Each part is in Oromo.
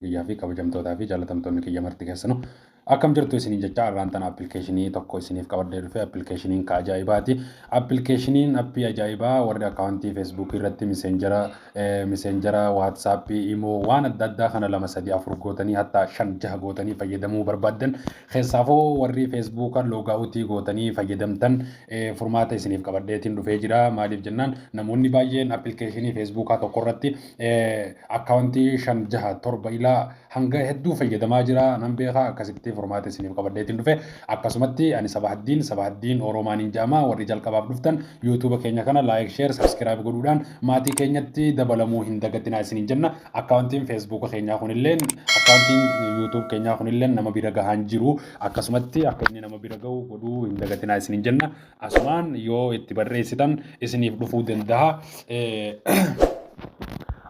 Kiyyaa fi kabajamtootaa fi jaallatamtoonni kiyya marti keessanuu akkam jirtu isiniin jecha. Har'aan tana appilikeeshinii tokko isiniif qabadhee dhufe. Appilikeeshiniin ka ajaa'ibaati. Appilikeeshiniin appii ajaa'ibaa warri akkaawuntii Feesbuukii irratti Messenger, WhatsAppii, imo waan adda addaa kana lama, sadii, afur gootanii, hatta shan, jaha gootanii fayyadamuu barbaaddan, keessaafuu warri Feesbuuka logout gootanii fayyadamtan, furmaata isiniif qabadheetiin dhufee jira. Maaliif jennaan, namoonni baay'een appilikeeshinii Feesbuukaa tokko irratti akkaawuntii shan, jaha, torba ilaa hanga hedduu fayyadamaa jira nan beeka. Akkasitti furmaata isiniif qabadheetiin dhufe. Akkasumatti ani Sabahaddiin, Sabahaddiin Oromaan hin jedhama. Warri jalqabaaf dhuftan YouTubea keenya kana like, share, subscribe godhuudhaan maatii keenyatti dabalamuu hin dagatinaa isiniin jenna. Akkaawuntiin Feesbuuka keenyaa kunilleen, akkaawuntiin YouTube keenyaa kunilleen nama bira gahaan jiru. Akkasumatti akka inni nama bira gahu godhuu hin dagatinaa isiniin jenna. Asumaan yoo itti barreessitan isiniif dhufuu danda'a.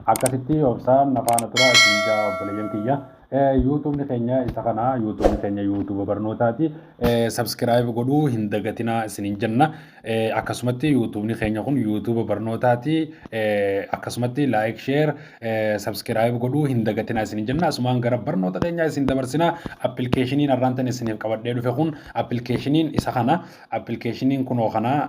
Akkasitti obsaan nafaana tura isin jaa, obboleeyyan kiyya. YouTubeni keenya isa kana. YouTubeni keenya YouTubea barnootaati. Subscribe godhuu hin dagatinaa isiniin jenna. Akkasumatti YouTubeni keenya kun YouTubea barnootaati. Akkasumatti like, share, subscribe godhuu hin dagatinaa isiniin jenna. Asumaan gara barnoota keenyaa isin dabarsinaa. Appilikeeshiniin har'aan tan isiniif qabadhee dhufe kun appilikeeshiniin isa kana. Appilikeeshiniin kunoo kana.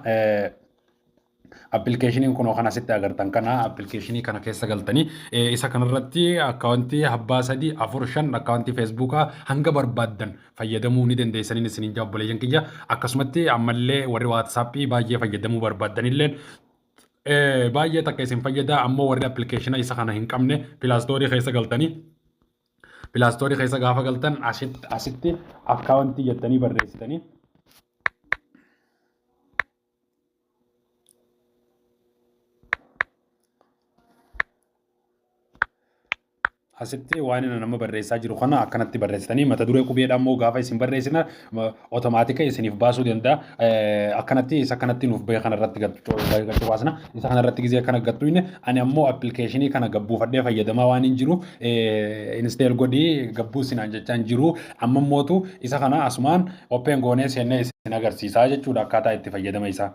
Appilikeeshiniin kunoo kan asitti agartan kana. Appilikeeshinii kana keessa galtanii isa kanarratti akkaawuntii abbaa sadii, afur, shan, akkaawuntii Feesbuukaa hanga barbaaddan fayyadamuu ni dandeessaniin isiniin jaa, obboleeyyan kiyya. Akkasumatti ammallee warri WhatsAppii baay'ee fayyadamuu barbaaddanillee baay'ee takka isin fayyada. Ammoo warri appilikeeshina isa kana hin qabne Play Storeii keessa galtanii, Play Storeii keessa gaafa galtan asitti akkaawuntii jettanii barreessitanii, asitti waan inni nama barreessaa jiru kana akkanatti barreessitanii, mata duree qubeedhaan immoo gaafa isin barreessina otomaatika isiniif baasuu danda'a. Akkanatti isa kanatti nuuf bahe kanarratti gachuu baasna. Isa kanarratti gizee akkana gattu inni ani ammoo appilikeeshinii kana gabbuufadhee fayyadamaa waan hin jiruuf install godhii gabbuu sinaan jechaa hin jiru. Amma immootu isa kana asumaan open goonee seennee isin agarsiisaa jechuudha akkaataa itti fayyadama isaa.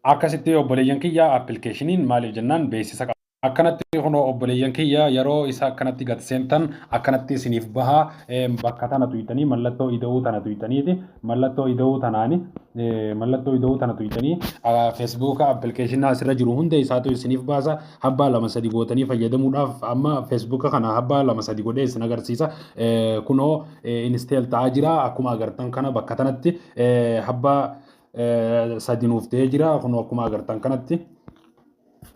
Akkasitti obboleeyyan kiyya, appilikeeshiniin maaliif jennaan beeksisa qaba. Akkanatti kunoo obboleeyyan kiyya, yeroo isa akkanatti gad seentan akkanatti isiniif baha. Bakka tana tuyxanii, mallattoo ida'uu tana tuyxaniiti, mallattoo ida'uu tanaani, mallattoo ida'uu tana tuyxanii Feesbuuka appilikeeshinaa asirra jiru hunda isaatu isiniif baasa. Habbaa lama sadi gootanii fayyadamuudhaaf amma Feesbuuka kana habbaa lama sadi godhee isin agarsiisa. Kunoo install ta'aa jira. Akkuma agartan kana bakka tanatti habbaa sadi nuuf ta'ee jira. Kunoo akkuma agartan kanatti.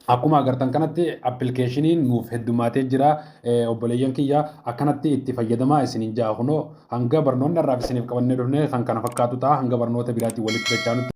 Akkuma agartan kanatti appilikeeshiniin nuuf heddummaatee jira. Obboleeyyan kiyya, akkanatti itti fayyadamaa isiniin ja'a. Kunoo hanga barnoonni har'aaf isiniif qabannee dhufne kan kana fakkaatu ta'a. Hanga barnoota biraatiin walitti dachaanutti.